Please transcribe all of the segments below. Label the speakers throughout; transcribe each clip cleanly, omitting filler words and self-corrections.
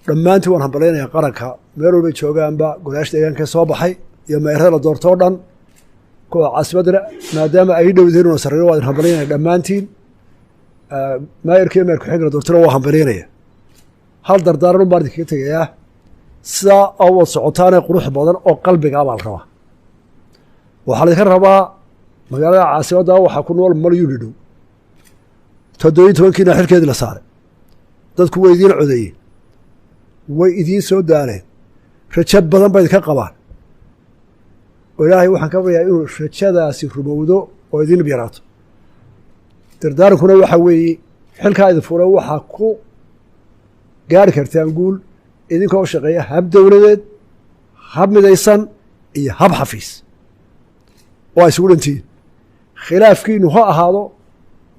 Speaker 1: Dhammaantiin waan hambalynayaa qaranka meel walbay joogaanba, golayaasha deegaanka soo baxay iyo meerada la doorto o dhan, kuwa caasimaddana maadaama ay dhowdihiin una sarreeyo, waa idin hambalyaynaya dhammaantiin. Maayarka iyo maayar ku-xigeenka la doortona waa hambalyaynaya. Hal dardaaran un baan idinkaga tegayaa: sidaa oo wad socotaanee qurux badan oo qalbigaa baa la rabaa. Waxaa laydinka rabaa, magaalada caasimadda waxaa ku nool malyuun dhow. 17-kiina xilkeedii la saaray, dadku way idiin codeeyeen, way idiin soo daaleen, rajo badan bay idinka qabaan. Oo Ilaahay waxaan ka baryayaa inuu rajadaasi rumowdo oo idiin dhib yaraato. Dardaarankuna waxaa weeye, xilkaa idin fura waxaa ku gaari kartaan guul idinkoo u shaqeeya hab dowladeed, hab midaysan iyo hab xafiis oo ay isugu dhantihiin. Khilaafkiinu ha ahaado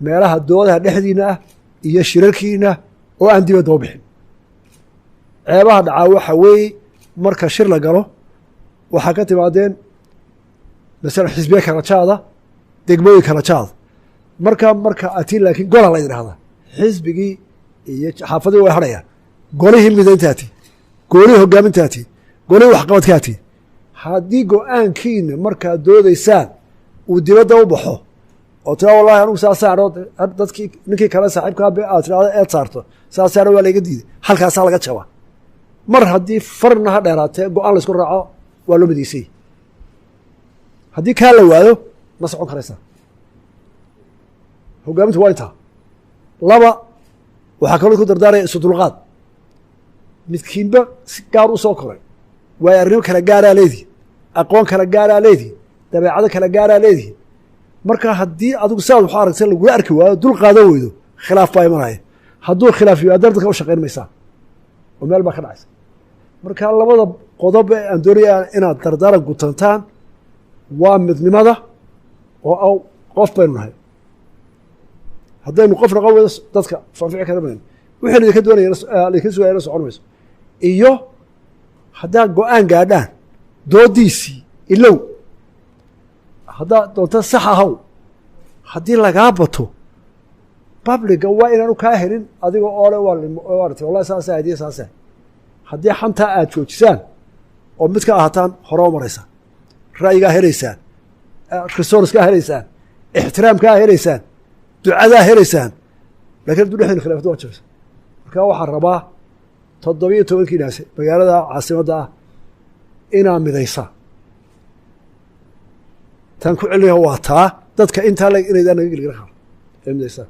Speaker 1: meelaha doodaha dhexdiinna ah iyo shirarkiina oo aan dibadda u bixin. Ceebaha dhacaa waxa weeye, marka shir la galo, waxaa ka timaadeen masalan xisbiye kala jaada, degmooyin kala jaada. Marka atiin laakiin gola la yidhahdaa, xisbigii iyo xaafadii way hadhayaan, golihii midayntaati, golihii hogaamintaati, golihii waxqabadkaati. Haddii go-aankiina markaad doodaysaan uu dibadda u baxo oo tiraa, "Wallahi anugu saasaan," dadkii ninkii kale saaxiibkaa aad tirahdo eed saarto, "Saasaana waa layga diiday," halkaasaa laga jabaa. Mar haddii farna ha dheeraatee go-aan laysku raaco, waa loo midaysay. Haddii kaa la waayo, ma socon karaysaa. Hogaamintu waa intaa. Laba, waxaa kaloo ku dardaaraya isu dulqaad. Midkiinba si gaar u soo koray, waayo arrimo kala gaaraa leedihin, aqoon kala gaaraa leedihin, dabeecado kala gaaraa leedihin. Marka haddii adigu siaad wax aragta lagula arki waayo, dul qaadan weydo, khilaaf baa imanaya. Hadduu khilaaf yimaadana, dadka u shaqayn maysaa oo meel baa ka dhacaysa. Marka labada qodob ee aan doonaya inaad dardaaran gutantaan waa midnimada oo qof baynu nahay. Haddaynu qof noqon weydo, dadka faanfici kara mayno, wixii laydinka doonaya, laydinka sugayana socon mayso. Iyo haddaad go-aan gaadhaan, doodiisii ilow, haddaad doonto sax ahaw, haddii lagaa bato, public-ga waa inaanu kaa helin adiga oo le waat "Wallahi saasa hadiya saasa." Haddii xantaa aad joojisaan oo mid ka ahataan, hore u maraysaan, ra'yigaa helaysaan, resource-kaa helaysaan, ixtiraamkaa helaysaan, ducadaa helaysaan. Lakin hadduu dhexdina khilafad, waa jabaysa. Marka waxaan rabaa 17-kiinaasi magaalada caasimadda ah inaa midaysaa. Taan ku celinaya waa taa, dadka intaa leg inaydaan naga gelgela karo ee midaysaa.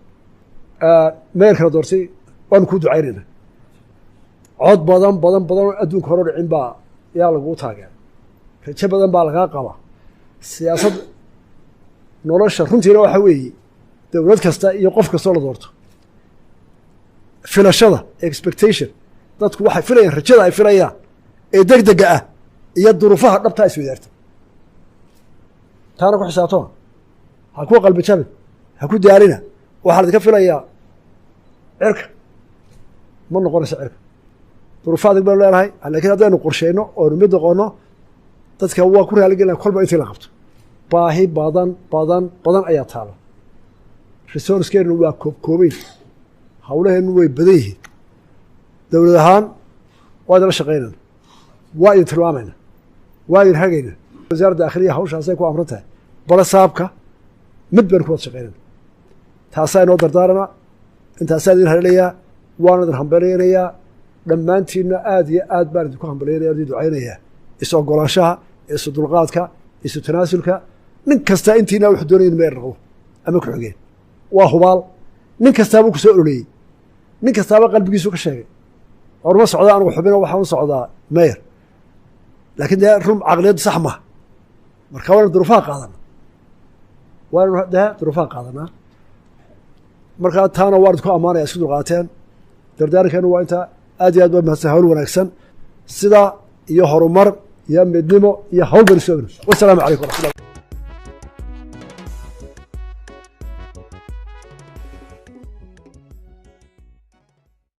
Speaker 1: Meerkala doortay waanu kuu ducaynayna. Cod badan badan badan oo adduunka hore dhicin baa yaa laguu taageera, rajo badan baa lagaa qabaa. Siyaasad nolosha runtiina waxa weeye, dowlad kasta iyo qof kastoo la doorto, filashada, expectation, dadku waxay filayaan, rajada ay filayaan ee deg dega ah iyo duruufaha dhabtaa iswadaarta. Taana ku xisaabtoma, ha ku qalbi jabin, ha ku daalina. Waxaa laidinka filayaa cirka, ma noqonayso cirka. Duruufo adag baynu leenahay, lakiin haddaynu qorsheyno oonu mid noqono, dadka waa ku raaligelina kolba intii la qabto. Baahi badan badan badan ayaa taala. Resource-keennu waa koobkoobeyn, hawlaheennu way badan yihiin. Dowlad ahaan waa idinla shaqaynayna, waa idin tilmaamayna, waa idin hagayna. Wasaaradda dakhiliya hawshaasay ku amran tahay, balasaabka mid baynu ku wada shaqaynayna. Taasaa inoo dardaarana, intaasaa idin halelayaa, waana idin hambalyaynayaa dhammaantiinna. Aad iyo aad baan idinku hambalyaynaya, idin ducaynayaa is ogolaanshaha, isu dulqaadka, isu tanaasulka. Nin kastaa intiina wuxuu doonaya in meer noqdo ama ku-xigeen, waa hubaal. Nin kastaaba ku soo ololeeyey, nin kastaaba qalbigiisu ka sheegay, "Orma socda anugu xubino, waxaan u socdaa mayor." Laakiin dee run caqliyaddu sax maha. Marka waaynu duruufaha qaadana, waaynu dee duruufaha qaadanaa. Markaa taana waan idinku ammaanaya isku dulqaateen. Dardaarankeenu waa intaa. Aad iyo aad baa mahadsan. Hawl wanaagsan sida iyo horumar iyo midnimo iyo hawl baynu soo ogna. Wasalaamu calaykum waraxmatullah.